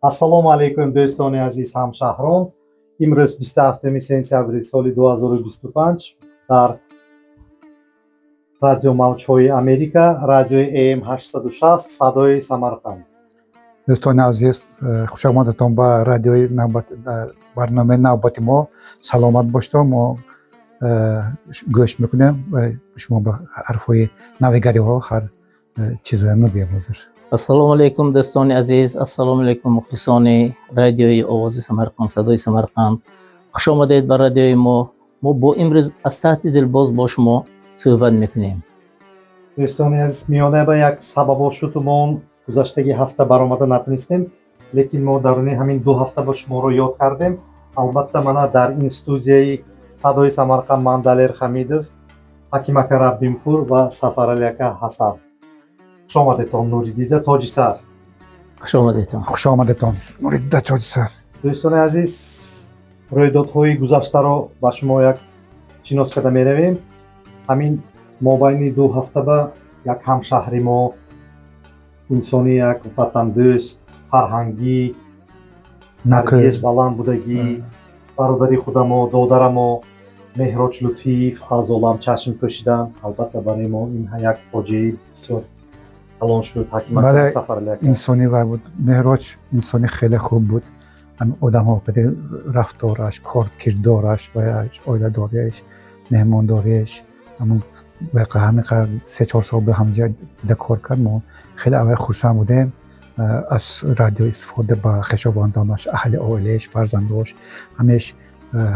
Ассалому алайкум, дӯстони азиз, ҳамшаҳрон. Имрӯз 27 сентябри соли 2025 дар радиомавҷҳои Америка, радиои AM 860, «Садои Самарқанд». Дӯстони азиз, хушомадатон ба радиои барномаи навбати мо. Саломат бошед. Мо гӯш мекунем ва шумо ба ҳарфҳои навигариҳо, ҳар чизҳоя мегӯем ҳозир. Ассалому алайкум, дӯстони азиз, ассалому алайкум, мухлисони радиои «Овози Самарқанд», «Садои Самарқанд». Хуш омадед ба радиои мо. Мо бо имрӯз аз таҳти дил боз бо шумо суҳбат мекунем. Дӯстони азиз, миёна ба як сабабо шуд, мо гузаштаги ҳафта баромада натунистем, лекин мо даруни ҳамин 2 ҳафта ба шуморо ёд кардем. Албатта, мана дар ин студияи «Садои Самарқанд» ман, Далер Хамидов, Ҳаким ака Раббимпур ва Сафарали ака Ҳасан. Хуш омадедтон, нуридида тоҷисар. Хуш омадедтон. Хуш омадетон, нуридида тоҷисар. Дӯстони азиз, рӯйдодҳои гузаштаро ба шумо як шинос карда меравем. Ҳамин мобайни 2 ҳафта ба як ҳамшаҳри мо, инсони як ватандӯст, фарҳангӣ, тарбияш баланд будагӣ, бародари худамо, додарамо Меҳроҷ Лутфиев аз олам чашм пӯшидан. Албатта, барои мо ин як фоҷиаи бисёр калон шуд. Ҳаким Сафарали. Инсони вай буд Меҳроҷ, инсони хеле хуб буд. Одамҳо рафтораш, кирдораш, оиладориаш, меҳмондориаш, ҳамун ҳамин қадр 3-4 сол ба ҳамҷа буда кор кард. Мо хеле аввал хурсанд будем. Аз радио истифода ба хешовандонаш, аҳли оилааш, фарзандош ҳамеш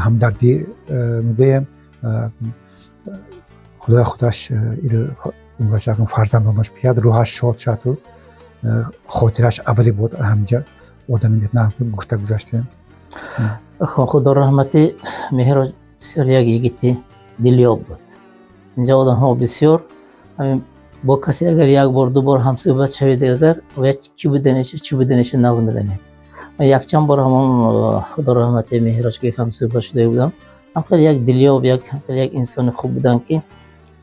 ҳамдардӣ мегӯем. Худоя худаш умраш, фарзандонаш биҳад, рӯҳаш шод шаду хотираш абадӣ буд. Ҳамҷа одами на гуфта гузаштем. Худо раҳматӣ, Меҳроҷ бисёр як йигити дилёб буд. Инҷа одамҳо бисёр ҳамин бо касе агар як бор, ду бор ҳамсӯҳбат шавед, агар ва кӣ буданиша, чӣ буданиша нағз медонед. Ман якчанд бор ҳамон худо раҳмати Меҳроҷ ки ҳамсӯҳбат шуда будам, ҳамхел як дилёб, як ҳамхел як инсони хуб буданд, ки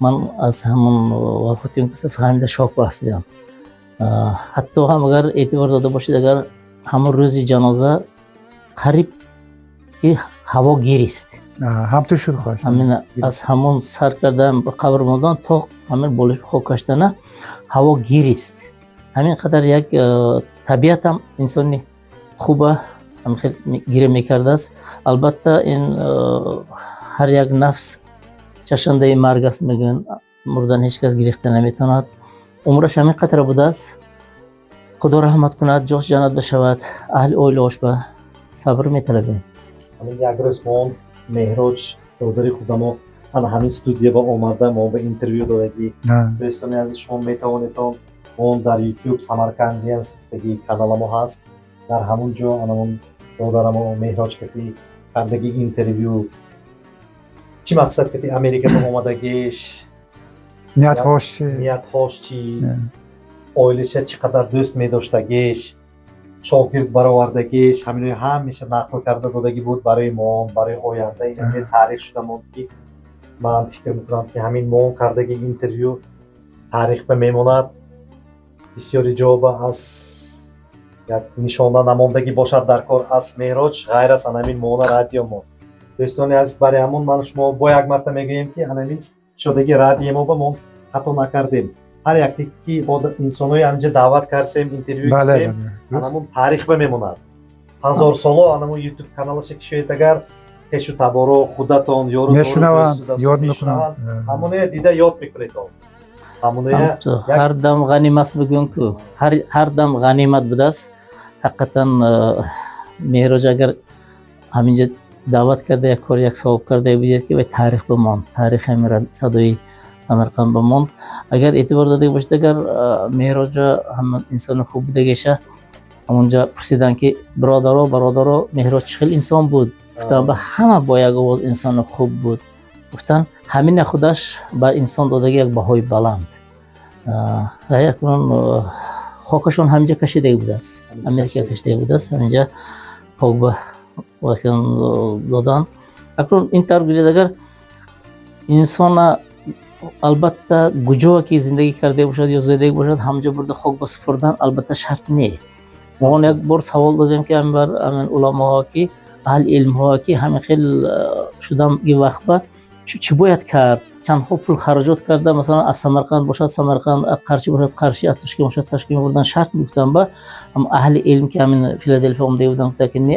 ман аз ҳамон вафоти он каса фаҳмида шок рафтидам. Ҳатто ҳам агар эътибор дода бошед, агар ҳамон рӯзи ҷаноза қариб ки ҳаво гирист. Ҳамту шуд, хоҳиш. Ҳамин аз ҳамон сар кардан ба қабр мондан то ҳамин болои хок каштана ҳаво гирист. Ҳамин қадар як табиатам инсони хуба ҳамин гире мекардааст. Албатта, ин ҳар як нафс чашандаи марг аст, мегӯянд. Мурдан ҳеҷ кас гирифта наметавонад. Умраш ҳамин қадра будааст. Худо раҳмат кунад, ҷош ҷаннат бишавад, аҳли оилаош ба сабр металабем. Ҳамин як рӯз мо Меҳроҷ додари худамо ана ҳамин студия ба омада, мо ба интервю додагӣ. Дӯстони азиз, шумо метавонедон мо дар YouTube «Самаркандианс» гуфтагӣ каналамо ҳаст, дар ҳамун ҷо анамон додарамо Меҳроҷ кати кардаги интервю, чӣ мақсад кати Америка ба омадагиш, ниятҳош чӣ, ниятҳош чӣ, оилаша чӣ қадар дӯст медоштагиш, шогирд баровардагиш, ҳаминои ҳамеша нақл карда додагӣ буд барои мо, барои оянда. Ин таърих шуда монд, ки ман фикр мекунам, ки ҳамин мо кардаги интервю таърих ба мемонад. Бисёри ҷоба аз як нишона намондагӣ бошад дар кор аз Меҳроҷ, ғайр аз анамин мона радио мо. Дӯстони азиз, барои ҳамон ман шумо бо як марта мегӯем, ки анамин шудаги радио мо ба мо хато накардем. Ҳар якте ки инсонои ҳаминҷа даъват кардем, интервю кисем, анамун таърих ба мемонад ҳазорсоло. Анамун Ютуб каналаша кишоед, агар хешу таборо, худатон, ёру мешунаванд, ёд мекунанд. Ҳамоная дида ёд мекунед, ҳамоная. Ҳар дам ғанимат бигӯем ку, ҳар дам ғанимат будааст. Ҳақиқатан, Меҳроҷ агар ҳаминҷа даъват карда, як кор, як савоб карда будед, ки вай таърих бимонд, таърих ҳамин «Садои Самарқанд» бимонд. Агар эътибор дода бошед, агар Меҳроҷа ҳама инсони хуб будагеша ҳамонҷа пурсиданд, ки бародаро, бародаро, Меҳроҷ чӣ хел инсон буд? Гуфтанд ба ҳама бо як овоз: «Инсони хуб буд», гуфтанд. Ҳамина худаш ба инсон додаги як баҳои баланд. Якмон хокашон ҳаминҷа кашидаги будааст, Америка кашидаги будааст, ҳаминҷа хок ба додан. Акнун ин тавр гӯяд, агар инсона, албатта, куҷое ки зиндагӣ карда бошад ё зодаги бошад, ҳамҷо бурда хок ба супурдан, албатта, шарт не. Мо он як бор савол додем, ки ҳамин бар ҳамин уламоҳо, ки аҳли илмҳо, ки ҳамин хел шудам и вақт ба чӣ бояд кард, чандҳо пул хароҷот карда, масалан, аз Самарқанд бошад Самарқанд, аз Қарши бошад Қарши, аз Тошкент бошад Ташкент бурдан шарт гуфтам. Ба ҳам аҳли илм, ки ҳамин Филаделфия омада буданд, гуфта, ки не,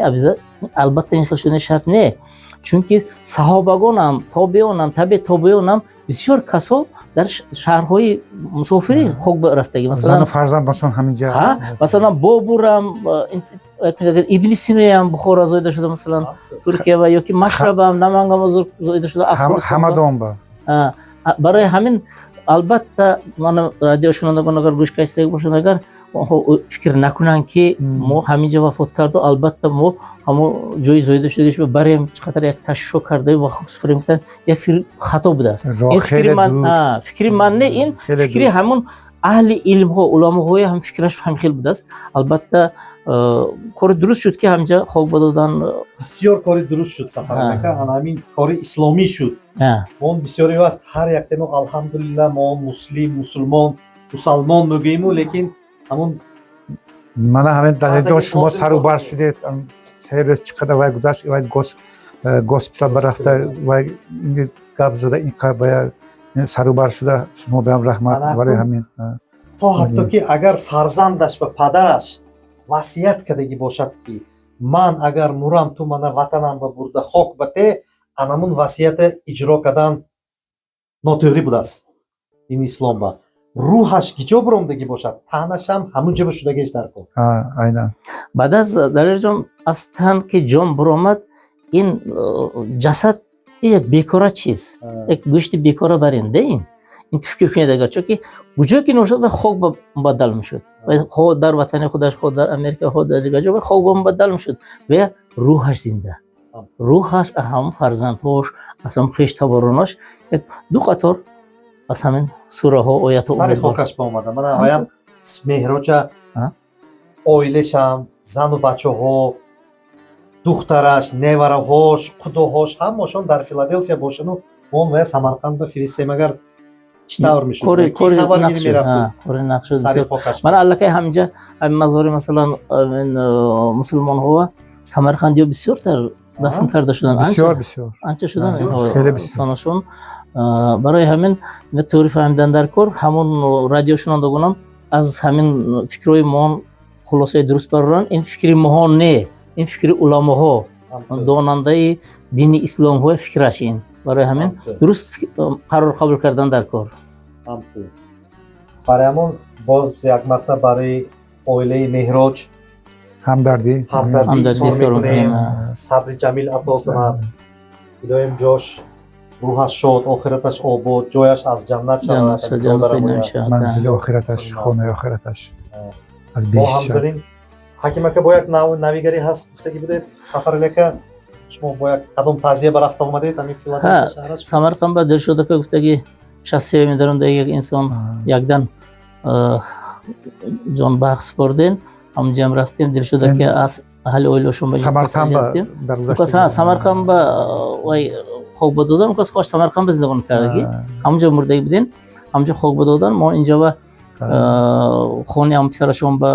албатта ин хел шудани шарт не, чунки саҳобагонам, тобеонам, таби тобеонам бисёр касо дар шаҳрҳои мусофирӣ хок рафтагӣ, масалан, зану фарзандоншон ҳаминҷа. Ҳа, масалан, Бобурам, Ибни Синоям Бухоро зоида шуда, масалан, Туркия ва ёки Машрабам Наманган зоида шуда, Афғонистон. Ҳамадон ба. Барои ҳамин, албатта, мана радиошунавандагон агар гӯш кастаг бошанд, агар онҳо фикр накунанд, ки мо ҳаминҷа вафот карду, албатта мо ҳамо ҷои зоида шудагиш барем, чӣ қадар як ташвишо карда ва хок супорем гуфтан, як фикри хато будааст. Роҳ Ин фикри хеле ман дур. Фикри ман не, ин Хеле фикри дур. ҳамон аҳли илмҳо, уламоҳои ҳам фикраш ҳам хел будааст. Албатта, кори дуруст шуд, ки ҳаминҷа хок ба додан. Бисёр кори дуруст шуд, Сафар ака, ана ҳамин кори исломӣ шуд. Мо бисёри вақт ҳар яктемо алҳамдулилла, мо муслим, мусулмон, мусалмон мегӯему, лекин ҳамон Мана ҳамин дар инҷо Баъдаги шумо лозим сару бар бошад. шудед, 3 рӯз чӣ қадар вай гузашт, вай госпитал барафта, вай гап зада, ин қадр вай сару бар шуда, шумо беам раҳмат Ана барои акун ҳамин. То ҳатто ки агар фарзандаш ба падараш васият кардагӣ бошад, ки ман агар мурам, ту мана ватанам ба бурда хок ба те, анамун васията иҷро кардан нотӯғрӣ будааст ин ислом ба. Рӯҳаш гиҷо биромдагӣ бошад, таънашам ҳамун ҷо шудагиш дар кор. Айнан. Баъд аз Далерҷон, аз тан ки ҷон биромад, ин ҷасад як бекора чиз, як гӯшти бекора барин да. Ин ту фикр кунед, агар чунки куҷо ки ношад ва хок ба мубаддал мешуд, хо дар ватани худаш, хо дар Америка, хо дар дигар ҷо хок ба мубаддал мешуд, ва рӯҳаш зинда, рӯҳаш ҳам фарзандҳош, аз ҳам хештаборонаш як ду қатор аз ҳамин сураҳо, оятҳо Сари умедвор. хокаш ба омада, мана оям Меҳроҷа, оилешам, зану бачаҳо, духтараш, невараҳош, қудоҳош ҳамашон дар Филаделфия бошану мо вая Самарқанд ба фиристем, агар чӣ тавр мешуд? Кори Ки кори хабаргирӣ нақш шуд, мерафту кори нақш шуд сари бисёр. хокаш. Мана аллакай ҳаминҷа ҳамин мазори, масалан, ҳамин, мусулмонҳо самарқандиё бисёртар дафн карда шуданд. Бисёр, бисёр. Анча шудан Бисёр. инҳо Хеле бисёр. сонашон. Барои ҳамин тури фаҳмидан дар кор, ҳамон радиошунавандагонам аз ҳамин фикрҳои моон хулосаи дуруст бароранд. Ин фикри моҳо не, ин фикри уламоҳо, донандаи дини исломҳо фикраш ин. Барои ҳамин дуруст қарор қабул кардан дар кор. Барои ҳамон боз як мартаба барои оилаи Меҳроҷ ҳамдардӣ. Ҳамдардӣ ҳамдардӣ изҳор изҳор мекунем. мекунем. Сабри ҷамил ато кунад, илоҳим ҷош, рӯҳаш шод, охираташ обод, ҷояш аз ҷаннат шавад. Ҷаннат шавад, ҷаннат шавад. Манзили охираташ, хонаи охираташ аз Бо биҳишт шавад. Ҳамзарин Ҳаким ака, бо як навигарӣ ҳаст гуфтагӣ будед. Сафарали ака, шумо бо як кадом таъзия ба рафта омадед ҳамин Филаделфия шаҳраш? Самарқанд ба Дилшод ака гуфтагӣ, 63 медорам, да як инсон якдан ҷон ба ҳақ супордем, ҳамунҷам рафтем. Дилшод ака аз аҳли оилашон ба Самарқанд ба рафтем. Дар Укас Самарқанд ба вай хок ба додан, укас хош Самарқанд ба зиндагонӣ кардагӣ, ҳамунҷо мурдагӣ будем, ҳамунҷо хок ба додан. Мо инҷо ба хони ҳам писарашон ба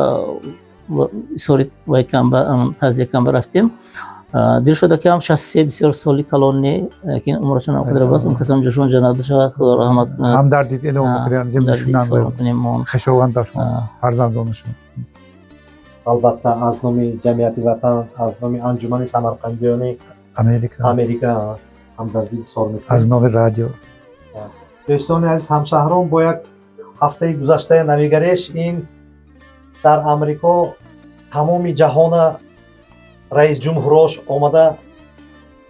исори вай кам ба тазия кам ба рафтем. Дилшод ака ҳам 63, бисёр соли калон не, лекин умрашон қадр бас, он касам ҷошон ҷаннат бошад, Худо раҳмат кунад. Ҳамдардӣ эълом мекунем. Ҳамдардӣ мешунанд изҳор мекунем мо. Хешовандашон, фарзандонашон. Албатта, аз номи ҷамъияти Ватан, аз номи анҷумани самарқандиёни Америка, Америка ҳамдардӣ изҳор мекунем. Аз номи радио. Дӯстони азиз, ҳамшаҳрон, бо як ҳафтаи гузаштаи навигареш ин дар Амрико тамоми ҷаҳона раисҷумҳурош омада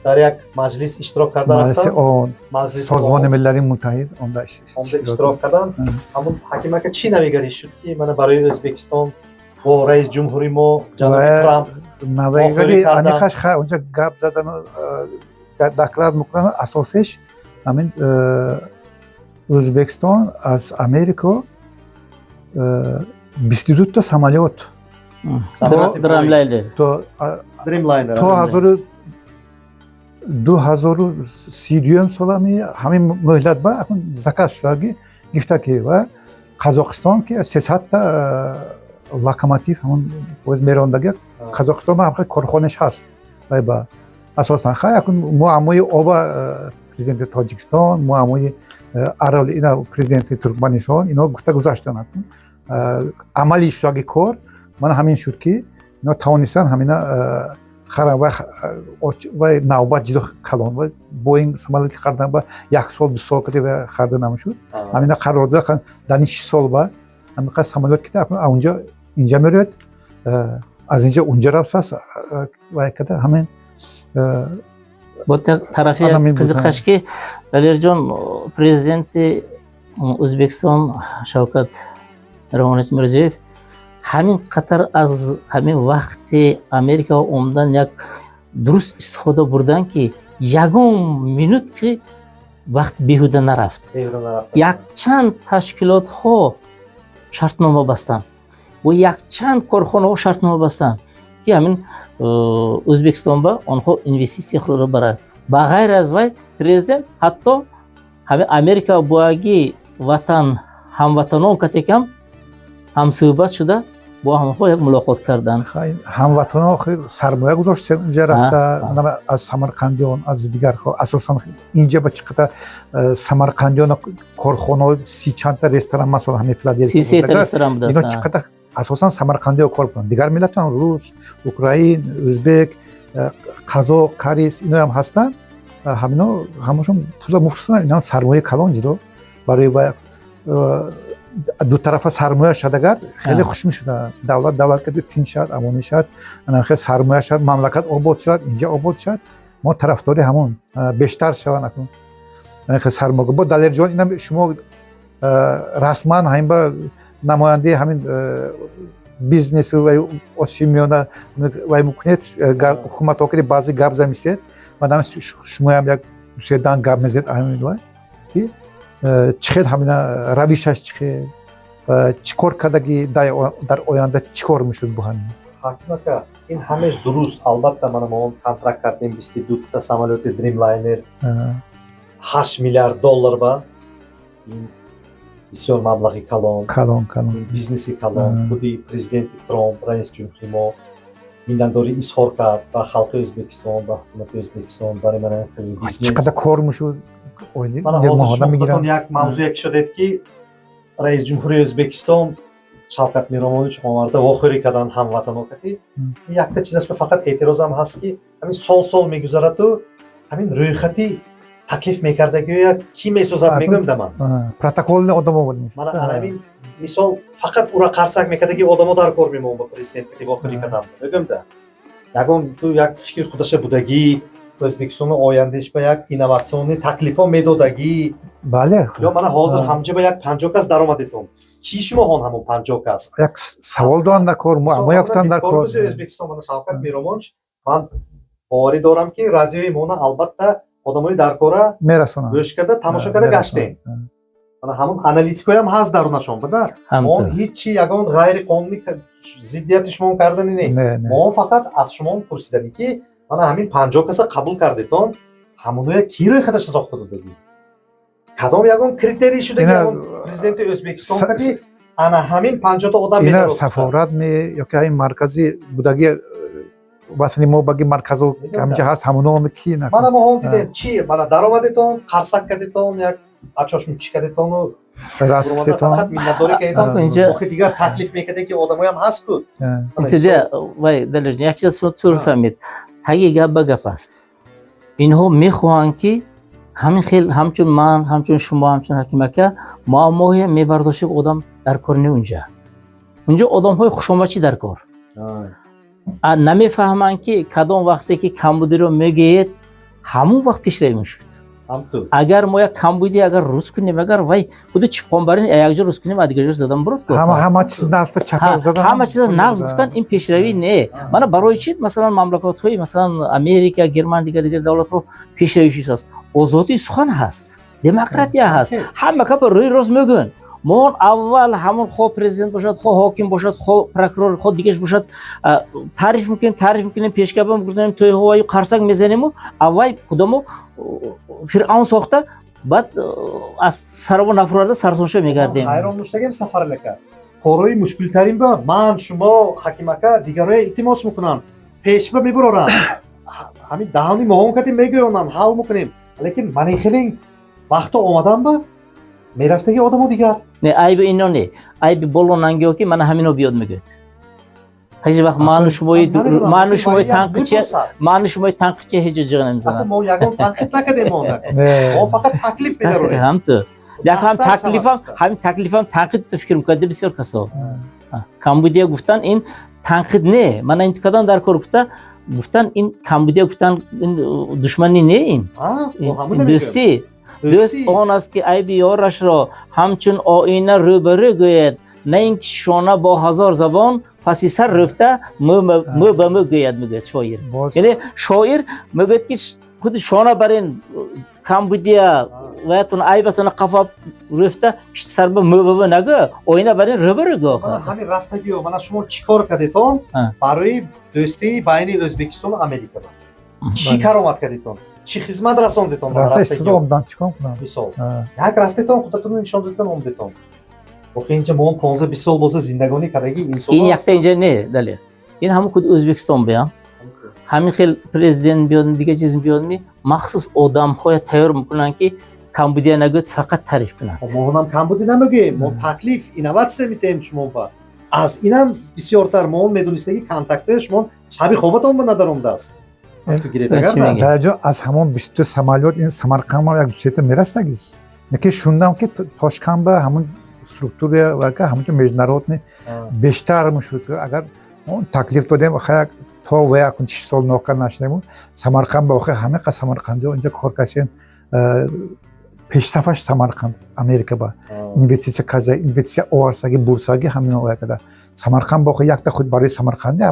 дар як маҷлис иштирок карда маҷлиси рафтанд. ООН, Маҷлиси Созмони ООН. Милали Муттаҳид онда омада иштирок карданд. Ҳамун, Ҳаким ака, чӣ навигарӣ шуд, ки мана барои Ӯзбекистон бо раисҷумҳури мо ҷаноби Трамп навигари мохӯрӣ кардан? Аниқаш хай, онҷа гап задану доклад мекунанд, асосиш ҳамин Ӯзбекистон аз Америко 22-та самолёт Самолёти Драмлайлер. То Dreamliner. то 2032-юм солами ҳамин муҳлат ба акун заказ шудаги гифта, ки ва Қазоқистон ки 300-та. Локомотив, ҳамон поезд мерондаги Қазоқистон ба ҳам корхонаш ҳаст. Вай ба асосан хай акун муаммои оба президенти Тоҷикистон, муаммои Арал ина президенти Туркманистон ино гуфта гузаштанд. Акун амалӣ шудаги кор мана ҳамин шуд, ки ино тавонистанд ҳамина харан. Вай навбат ҷидо калон, вай Боинг самолёт ки хардан ба як сол, 2 сол кади вай харда намешуд. Ҳамина қарор дода, дар 6 сол ба ҳамиқа самолёт ки акун аунҷо инҷа мерояд, аз инҷа унҷа рафтааст, вай када ҳамин. Бо тарафи Ана мин буд, qiziqаш ки, Далерҷон, президенти Ӯзбекистон Шавкат Миромонович Мирзиёев ҳамин қатар аз ҳамин вақти Америка омадан як дуруст истифода бурдан, ки ягон минут ки вақт беҳуда нарафт. Беҳуда нарафт. Якчанд ташкилотҳо шартнома бастанд ва якчанд корхонаҳо шартнома бастанд, ки ҳамин Ӯзбекистон ба онҳо инвеститсия худро баранд. Ба ғайр аз вай, президент ҳатто ҳамин Америка боаги ватан ҳамватанон катекам ҳамсӯҳбат шуда, бо ҳамонҳо як мулоқот карданд. Хай, ҳамватанон охир сармоя гузоштем инҷа рафта, аз самарқандиён, аз дигарҳо. Асосан инҷа ба чӣ қадар самарқандиён корхонаҳо, си чандта ресторан, масалан, ҳамин Филаделфия 33-та буд, ресторан ино будааст. чӣ қадар асосан самарқандиё кор кунанд. Дигар миллатҳо, рус, украин, ӯзбек, қазоқ, қарис, иноам ҳастанд. Ҳамино ҳамашон пула муфрисанд. Инам сармояи калон ҷидо барои вай дутарафа сармоя шад, агар хеле хуш мешуда. Давлат ки тинч шавад, амонӣ шавад, ана хеле сармоя шавад, мамлакат обод шавад, инҷа обод шавад. Мо тарафдори ҳамон бештар шаванд акун хеле сармоя. Бо Далерҷон, инам шумо расман ҳамин ба намояндаи ҳамин бизнесу вай Осиёи Миёна вай мекунед, ҳукуматҳо ки баъзе гап замистед, мадам шумоям як дуседан гап мезед ҳамин вай ки чӣ хел ҳамина равишаш, чӣ хел, чӣ кор кардаги, дар оянда чӣ кор мешуд бо ҳамин? Ҳаким ака, ин ҳамеш дуруст, албатта. Мана мо он контракт кардем, 22-та самолёти Dreamliner, 8 миллиард доллар ба ин бисёр маблағи калон. Калон, калон. Ин бизнеси калон. Худи президенти Трамп, раиси ҷумҳури мо, миннатдорӣ изҳор кард ба халқи Ӯзбекистон, ба ҳукумати Ӯзбекистон барои мана хеле Чӣ бизнес. қадар кор мешуд. Мана ҳозир моҳона шумо мегиранд. худатон як мавзӯе кушодед, ки раиси ҷумҳури Ӯзбекистон Шавкат Миромонович омарда вохӯрӣ карданд ҳамватано кати. Якта чиз аст, фақат эътирозам ҳаст, ки ҳамин сол сол мегузараду ҳамин рӯйхати таклиф мекардагиёя кӣ месозад, мегӯям да ман. Протоколни одамо буд. Мана ҳамин мисол, фақат ура қарсак мекардаги одамо дар кор мемон ба президент кати вохӯрӣ кардам, мегӯям да. Ягон ту як фикри худаша будагӣ, Ӯзбекистони ояндаиш ба як инноватсионный таклифҳо медодагӣ. Бале. Ё мана ҳозир ҳамҷо ба як 50 кас даромадетон, кӣ шумоҳон ҳамон 50 кас? Як савол доан дар кор, муаммо ёфтан дар кор. Ӯзбекистон, мана Шавкат Миромонович, ман боварӣ дорам, ки радиои мона албатта одамои дар кора мерасонанд. Гӯш карда, тамошо карда гаштем. Мана ҳамон аналитикоям ҳаст дарунашон буда. Мо ҳичи ягон ғайриқонунӣ зиддияти шумо кардани не. Мо фақат аз шумо пурсиданӣ, ки мана ҳамин 50 каса қабул кардетон, ҳамоноя кӣ рӯйхаташа сохта додагӣ, кадом ягон критерий шудаги ягон президенти Ӯзбекистон кади ана ҳамин 50-та одам Ина медорад. Сафорат ме ёки ҳамин маркази будаги васни мо баги марказу ҳаминҷа ҳаст, ҳамоно ки Мана мо ҳом дидем чи, мана даромадетон, қарсак кардетон, як ачошм чӣ кардетону расфтетон. Фақат миннатдорӣ кардетон. Охи дигар таклиф мекарде, ки одамоям ҳаст ку. Интида вай, Далерҷон, як чиз тур фаҳмид, таги гап ба гап аст. Инҳо мехоҳанд, ки ҳамин хел ҳамчун ман, ҳамчун шумо, ҳамчун Ҳаким ака муаммоҳе мебардошем. Одам дар кор не, унҷа одамҳои хушомадчӣ дар кор. Намефаҳманд, ки кадом вақте ки камбудиро мегӯед, ҳамон вақт пешравӣ мешуд. Агар мо як камбуди агар рӯз кунем, агар вай худи чипқонбарин якҷо рӯз кунем, а дигарҷо задан бурод. Ҳама чиз нағз чапа задан. Ҳама чиз нағз гуфтан, ин пешравӣ не. Мана барои чи, масалан, мамлакатҳои, масалан, Америка, Герман, дигар дигар давлатҳо пешравӣ чиз аст? Озодии сухан ҳаст, демократия ҳаст, ҳама гапа рӯи рост мегӯянд. Мо аввал ҳамон хо президент бошад, хо ҳоким бошад, хо прокурор, хо дигарш бошад, таъриф мекунем, таъриф мекунем, пешгапа мегузорем, тӯйҳоваю қарсак мезанему, аввай худамо фиръавн сохта, баъд аз сараво нафурарда сарсоншо мегардем. Ҳайрон муштагем, Сафаралака. Корҳои мушкилтарин ба ман, шумо, Ҳакимака, дигарое илтимос мекунанд, пешба мебароранд, ҳамин даҳони моҳон кати мегӯёнанд, ҳал мекунем, лекин ман ин хеле вақто омадан ба мерафтаги одамо дигар. Не, айби ино не, айби боло нангиҳо, ки мана ҳамино биёд мегӯяд. Ҳеҷ вақт ману шумои танқидчи, ману шумои танқидчи ҳеҷ ҷо намезанад. Мо ягон танқид накардем, мо фақат таклиф медарорем. Ҳамту як ҳам таклифам, ҳамин таклифам танқид фикр мекарда бисёр касо. Камбудия гуфтан ин танқид не, мана интиқодан дар кор гуфта гуфтан, ин камбудия гуфтан ин душманӣ не, ин дӯстӣ. Дӯст он аст, ки айби ёрашро ҳамчун оина рӯбарӯ гӯяд, на ин ки шона бо ҳазор забон паси сар рӯфта мӯ ба мӯ гӯяд, мегӯяд шоир. Яъне шоир мегӯяд, ки худи шона бар ин камбудия ваятон, айбатона қафо рӯфта, пишти сар ба мӯ ба мӯ нагӯ, оина бар ин рӯбарӯ гӯ. Ҳамин рафтагиё, мана шумо чӣ кор кардетон барои дӯстии байни Ӯзбекистону Америка? Чӣ каромат кардетон, чӣ хизмат расондетон? Мисол, як рафтетон, худатонро нишон додетон, омдетон. Охи инҷа мо 15-20 сол боза зиндагонӣ кардаги инсон. Ин якта инҷа не, дале, ин ҳамон худи Ӯзбекистон биям, ҳамин хел президент биёд, дигар чиз биёдми, махсус одамҳоя тайёр мекунанд, ки камбудия нагӯяд, фақат таъриф кунад. Мо ҳам камбудӣ намегӯем, мо таклиф, инноватсия метаҳем шумо ба. Аз инам бисёртар мо медонистаги контактҳои шумо шаби хобатон ба надаромдааст. Даҷо аз ҳамон 22 самолёт ин Самарқанд як дусета мерастагист. Лекин шундам, ки Тошканд ба ҳамон структура вака ҳамонҷо международный бештар мешуд. Агар таклиф додем, як то ва якун 6 сол нока нашудем, Самарқанд ба охир ҳамиқа самарқандиҳо инҷо кор касен, пешсафаш Самарқанд Америка ба инвеститсия каза, инвеститсия оварсаги, бурсаги, ҳамин оякада Самарқанд ба охир якта худ барои самарқанди,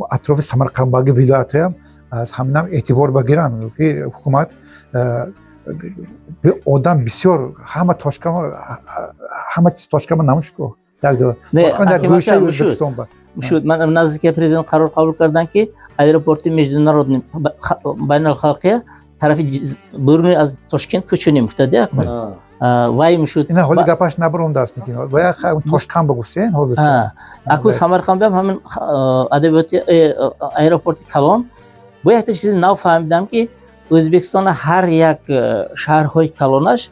атрофи Самарқандбаги вилоятҳоям аз ҳаминам эътибор багиранд, ки ҳукумат одам бисёр, ҳама Тошкама, ҳама чиз Тошкама намушд, як гӯшаи Ӯзбекистон ба. Шуд. Ман наздики президент қарор қабул карданд, ки аэропорти международный, байналхалқия тарафи буруни аз Тошкент кӯчонем гуфтада, вай мешуд. Ина ҳоли гапаш набаромдааст, вая Тошканд багуфтен ҳозир. Аку Самарқандам ҳамин адабиёти аэропорти калон. Бо якта чизи нав фаҳмидам, ки Ӯзбекистона ҳар як шаҳрҳои калонаш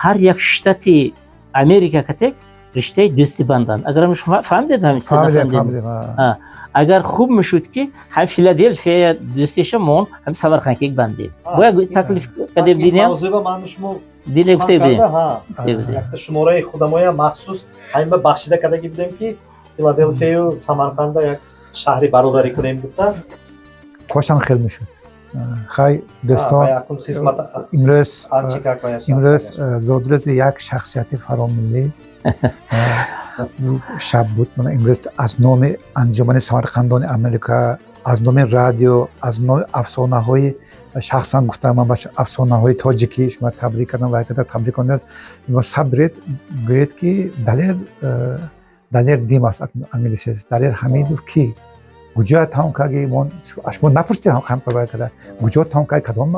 ҳар як штати Америка катек риштаи дӯстӣ банданд. Агар фаҳмидед ҳамин чиза? Агар хуб мешуд, ки ҳам Филаделфия дӯстиша мон ҳам Самарқандкек бандем. Бо як таклиф кардем, динем. Дине гуфте будем. Якта шумораи худамоя махсус ҳамин ба бахшида кардаги будем, ки Филаделфияю Самарқанда як шаҳри бародарӣ кунем гуфта. Кошам хел мешуд. Хай, дӯстон, имрӯз зодрӯзи як шахсияти фаромиллӣ шаб буд. Мана имрӯз аз номи Анҷумани самарқандони Америка, аз номи радио, аз номи афсонаҳои, шахсан гуфтам ман ба афсонаҳои тоҷикӣ шумо табрик кардам ва када табрик кунед. Сабред, гӯед, ки Далер, Далер Дим аст англисиш, Далер Ҳамидов ки куҷо тамом карди? Шумо напурсидед када куҷо тамом карди, кадом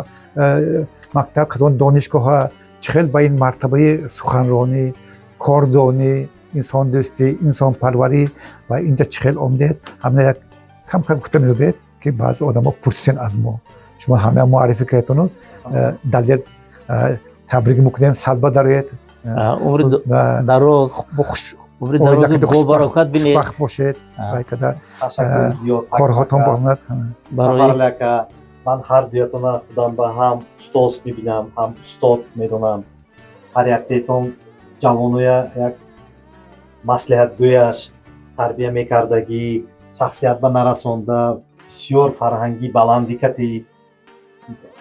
мактаб, кадом донишгоҳа, чӣ хел ба ин мартабаи суханронӣ, кордонӣ, инсондӯстӣ, инсонпарварӣ ва инҷа чӣ хел омдед? Ҳамина як кам кам гуфта медодед, ки баъзе одамо пурсисен аз мо. Шумо ҳама муаррифӣ кардетону, Далер, табрик мекунем, салба дароед. Умри дароз, умри дарози бобаракат бинед. Хушбахт бошед, када корҳотон бомад. Сафарали ака, ман ҳар дуятона худам ба ҳам устоз мебинам, ҳам устод медонам. Ҳар яктаетон ҷавоноя як маслиҳатгӯяш тарбия мекардагӣ, шахсият ба нарасонда, бисёр фарҳангӣ баландӣ кати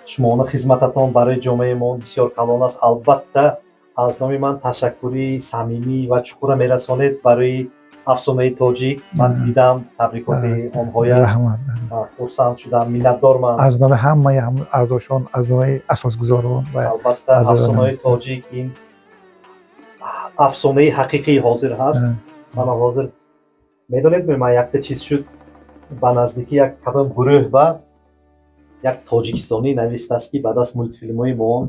шумоно хизмататон барои ҷомеаи мо бисёр калон аст. Албатта, аз номи ман ташаккури самимӣ ва чуқурра мерасонед барои афсонаи тоҷик. Ман дидам табрикоти онҳоя, хурсанд шудам, миннатдорман. Аз номи ҳамаи аъзошон, аз номи асосгузорон. Албатта, афсонаи тоҷик ин афсонаи ҳақиқии ҳозир ҳаст. Мана ҳозир медонед, ман якта чиз шуд, ба наздикӣ як кадом гурӯҳ ба як тоҷикистонӣ навистааст, ки баъд аз мултфилмҳои моон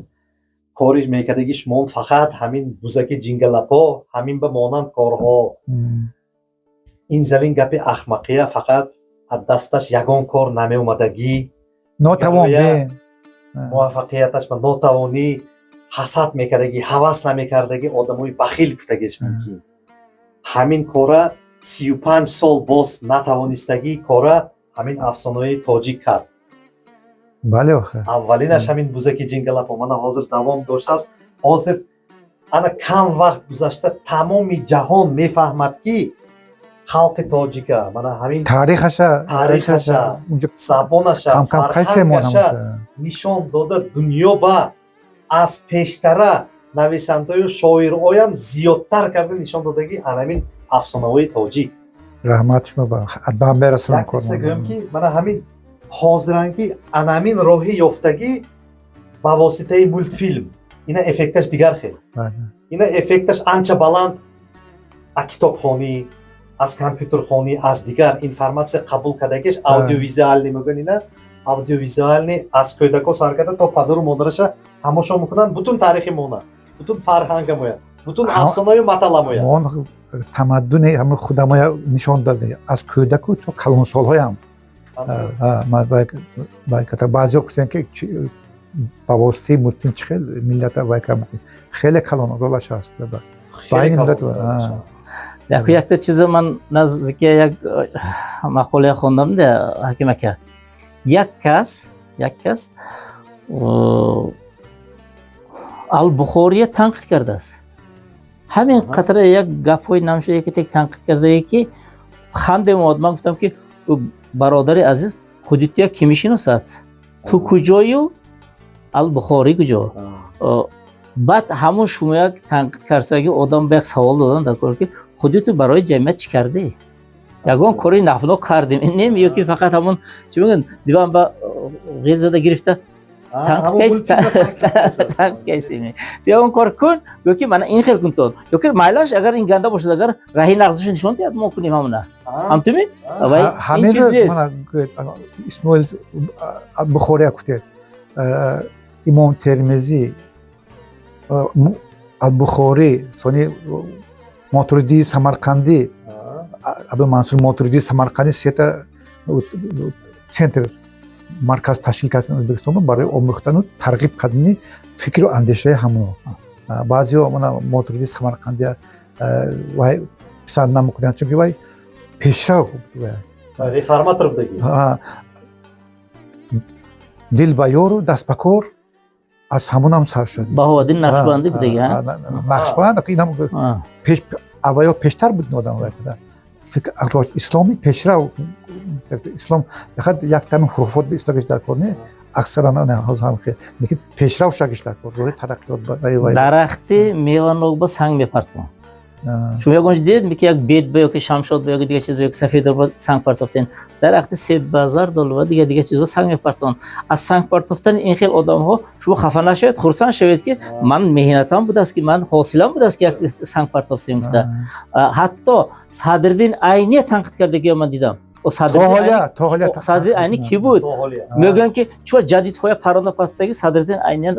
Кори мекардагиш мон фақат ҳамин бузаки ҷингалапо, ҳамин ба монанд корҳо. Ин залин гапи ахмақия, фақат аз дасташ ягон кор намеомадагӣ. Нотавон. Муваффақияташ ба нотавонӣ ҳасад мекардагӣ, ҳавас намекардагӣ, одамои бахил гуфтагиш мумкин. Ҳамин кора 35 сол боз натавонистагӣ кора ҳамин афсонаҳои тоҷик кард. Бале, охир. Аввалинаш ҳамин бузаки ҷингалапо, мана ҳозир давом доштааст. Ҳозир ана кам вақт гузашта, тамоми ҷаҳон мефаҳмад, ки халқи тоҷика мана ҳамин таърихаша. Таърихаша, забонаша, фарҳангаша нишон дода дунё ба аз пештара нависандаю шоирҳоям зиёдтар карда нишон додагӣ анамин афсонаҳои тоҷик. Раҳмат шумо, ба мерасонам. Як чиза гӯям, ки мана ҳамин ҳозиран ки анамин роҳи ёфтагӣ ба воситаи мультфилм, ина эффекташ дигар хел, ина эффекташ анча баланд аз китобхонӣ, аз компютерхонӣ, аз дигар информатсия қабул кардагиш. Аудиовизуальный мегӯян, ина аудиовизуальный, аз кӯдако сар карда то падару модараша тамошо мекунанд, бутун таърихи мона, бутун фарҳангамоя, бутун афсонаю маталамоя. Мон тамаддуни ҳамин худамоя нишон додем, аз кӯдаку то калонсолҳоям. Баъзеҳо гуфтанд, ки ба воситаи мультфилм чӣ хел миллата вай, хеле калон ролаш ҳаст. Байни миллат. Яку якта чиза ман наздики як мақола хондам да, ҳаким ака. Як кас Албухория танқид кардааст. Ҳамин қатра як гапҳои намшуда, яке тек танқид кардае, ки хандем омад. Ман гуфтам, ки бародари азиз, худи ту як ки мешиносад? Ту куҷою, Албухорӣ куҷо? Баъд ҳамон шумо як танқид карсаги одам ба як савол додан дар кор, ки худи ту барои ҷамъият чӣ кардӣ? Ягон кори нафнок кардем нем ё ки фақат ҳамон, чӣ мегӯянд, диван ба ғел зада гирифта танқид кайсем? Ту ягон кор кун, гӯ ки мана ин хел кун, то ё ки майлаш, агар ин ганда бошад, агар раҳи нағзашо нишон диҳад, мо кунем ҳамона. Ҳамтуми ин чиз нест. Исмоил Бухория гуфтед, Имом Термизӣ, Албухорӣ, сони Мотуридии Самарқандӣ, Абдумансур Мотуридии Самарқандӣ сета центр, марказ ташкил карданд Ӯзбекистон барои омӯхтану тарғиб кардани фикру андешаи ҳамоно. Баъзеҳо мана Мотуридии Самарқандия вай писанд намекунанд, чунки вай пешрав. Реформатор будаги. Дил ба ёру даст ба кор аз ҳамонам сар шуд. Баҳоваддин Нақшбандӣ будаги. Нақшбанд инам пеш, аввало пештар буд одам. Исломи пешрав, ислом фақат як тами хуруфот ба исломиш дар кор не, аксаран ҳозир лекин пешрав шагиш дар кор, роҳи тараққиёт. Дарахти меванок ба санг мепартон. Шумо ягон дидед, ки як бед ба ёки шамшод ба ёки дигар чиз ба ёки сафедор ба санг партофтен? Дарахти себ ба, зардолу ва дигар дигар чиз ба санг мепартон. Аз санг партофтани ин хел одамҳо шумо хафа нашавед, хурсанд шавед, ки ман меҳнатам будааст, ки ман ҳосилам будааст, ки як санг партофтем гуфта. Ҳатто Садриддин Айния танқид кардагиё ман дидам. Садриддин Айни кӣ буд? Мегӯянд, ки чӯ ҷадидҳоя паронда партофтагӣ, Садриддин Айния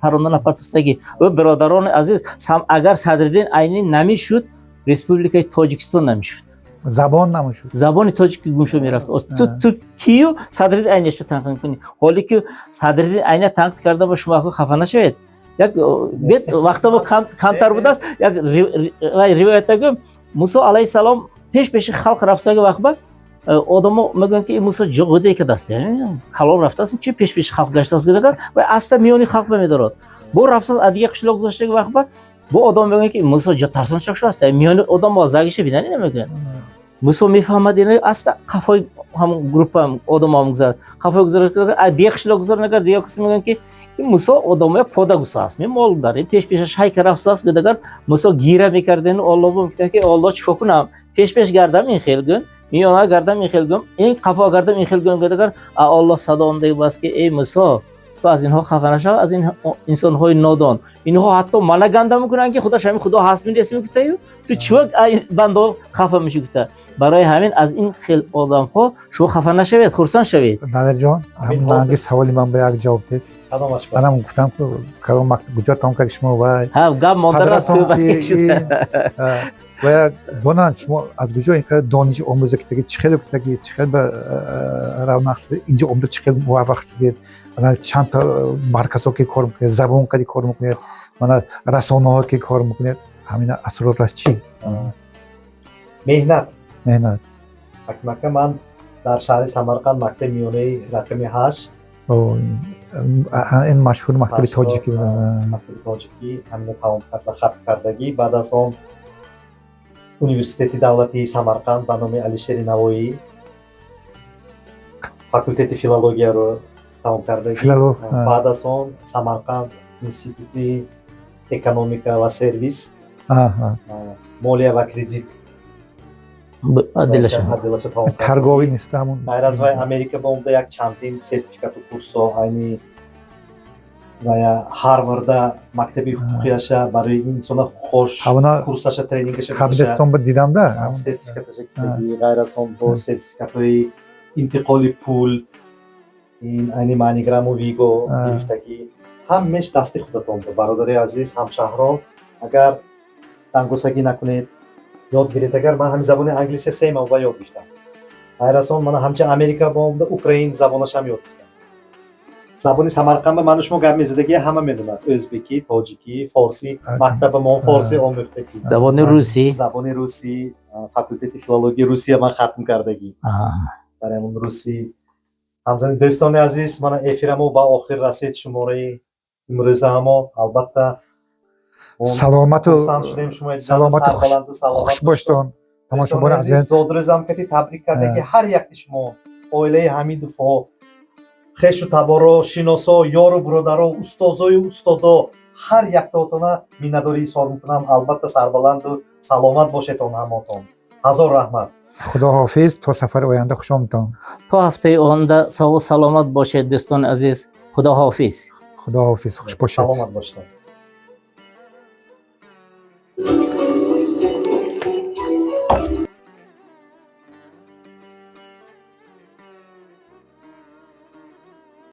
паронда напартофтагӣ. Ӯ, бародарони азиз, агар Садриддин Айнӣ намешуд, Республикаи Тоҷикистон намешуд. Забон намешуд. Забони тоҷикӣ гумшо мерафт. Ту кию Садриддин Айния танқид кунӣ? Ҳоле ки Садриддин Айния танқид карда ба шумо хафа нашавед. Як бед вақта бо камтар будааст, як ривоята гӯм. Мусо алайҳиссалом пеш пеши халқ рафтаги вақт ба одамо мегӯянд, ки Мусо ҷоғуде кардааст, калон рафтааст, чи пеш пеши халқ гаштааст? Ва аста миёни халқ бамедорад. Бо рафтааст, аз дигар қишлоқ гузаштаги вақт ба бо одам мегӯянд, ки Мусо ҷо тарсончак шудааст, миёни одамо загиша бинани намегӯянд. Мусо мефаҳмад, ина аста қафои ҳамон группа одамо мегузарад. Қафои гузарад, аз дигар қишлоқ гузар нагар, дигар касе мегӯянд, ки ин Мусо одамоя пода гусааст, ме мол бар пеш пешаш ҳайка рафтааст. Гӯдагар Мусо гира мекарден, Олло мегуфтанд, ки Олло, чикор кунам? Пеш пеш гардам, ин хел гӯн, миёна гардам, ин хел гӯм, ин қафо гардам, ин хел гӯм. Гӯдагар Оллоҳ садо омдаги бас, ки эй Мусо. Ту аз инҳо хафа нашав, аз ин инсонҳои нодон. Инҳо ҳатто мана ганда мекунанд, ки худаш ҳамин худо ҳаст медест мегуфтаю, ту чӣ бандо хафа мешӣ гуфта. Барои ҳамин аз ин хел одамҳо шумо хафа нашавед, хурсанд шавед. Далерҷон, Ҳамин ҳамин саволи ман ба як ҷавоб дед. Кадомаш ба? Манам гуфтам, ку кадом мактаб, куҷо тамом кард шумо вай. Ҳа, гап монда рафт, Падаратон суҳбат ки шуд. ин, ва як донанд, шумо аз куҷо ин қадар дониш омӯза кардагӣ, чӣ хеле кардагӣ, чӣ хел ба равнақ шуда, инҷо омада чӣ хел муваффақ шудед, мана чанд та марказҳо ки кор мекунед, забон қади кор мекунед, мана расонаҳо ки кор мекунед, ҳамина асрораш чӣ? Меҳнат. Меҳнат. Ҳакимака, ман дар шаҳри Самарқанд, мактаби миёнаи рақами 8. О, ин машҳур мактаби тоҷикӣ буд. Мактаби тоҷикӣ ҳамина тамом карда, хатм кардагӣ. Баъд аз он Университети давлатии Самарқанд ба номи Алишери Навоӣ, факултети филологияро тамом кардагӣ. Филолог. Баъд аз он Самарқанд институти экономика ва сервис, молия ва кредит. Отделаша. Отделаша тамом кардагӣ. Торговый нест ҳамун. Ғайр аз вай, Америка ба омада, як чандин сертификату курсо, айни вая Ҳарварда мактаби ҳуқуқияша барои инсона хош Ҳамуна курсаша, тренингаша. Кабинетон ба дидам да. Сертификаташа гирифтагӣ. Ғайр аз он, бо сертификатҳои интиқоли пул, ин айни Маниграму Виго гирифтагӣ. Ҳамеш дасти худатон бо, бародари азиз, ҳамшаҳрон, агар дангосагӣ накунед, ёд гиред. Агар ман ҳамин забони англисия 3 моҳ ба ёд гирифтам. Ғайр аз он, мана ҳамча Америка ба омада, украин забонашам ёд гирифтам. Забони Самарқанд ба ману шумо гап мезадагӣ, ҳама медонад: ӯзбекӣ, тоҷикӣ, форсӣ. Мактаба мо форсӣ омӯхтагӣ. Забони русӣ. Забони русӣ, факултети филологияи Русия ман хатм кардагӣ. Барои ҳамон русӣ. Ҳамзани дӯстони азиз, мана эфирамо ба охир расид, шумораи имрӯзаҳамо. Албатта, Саломату хурсанд шудем шумо. Саломату сарбаланду саломат. Хуш боштон, тамошобони Дӯстони азиз, азиз. Зодрӯзам кати табрик карда, ки ҳар якти шумо, оилаи Ҳамидовҳо, хешу таборо, шиносо, ёру бародаро, устозою устодо, ҳар яктоатона миннатдорӣ изҳор мекунам. Албатта, сарбаланду саломат бошедон ҳамотон. Ҳазор раҳмат. Худоҳофиз, то сафари оянда, хуш омадтон. То ҳафтаи оянда соғу саломат бошед, дӯстони азиз. Худоҳофиз. Худоҳофиз, хуш бошед. Саломат бошед.